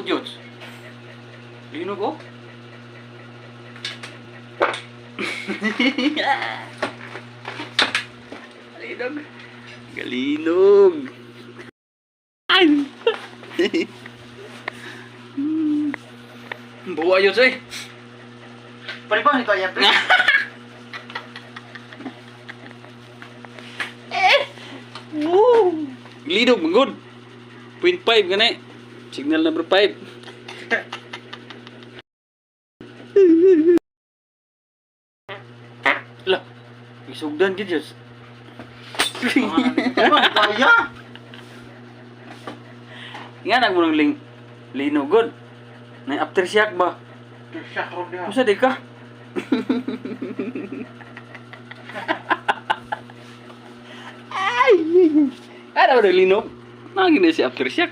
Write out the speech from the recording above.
po, Diyos. Linog, oh. Linog. Galinog. Ay! Buwa yun, eh. Palibang nito ayan, pre. Woo! Linog, good. 0.5 gani. Signal number 5. Lah, isugdan gid, Diyos. Palibang nito ayan. Nga nag mo ng ling linog good. Na aftershock ba? Siya, karon niya. Unsa di ka? Ay! Ano ba linog? Nangin na si aftershock.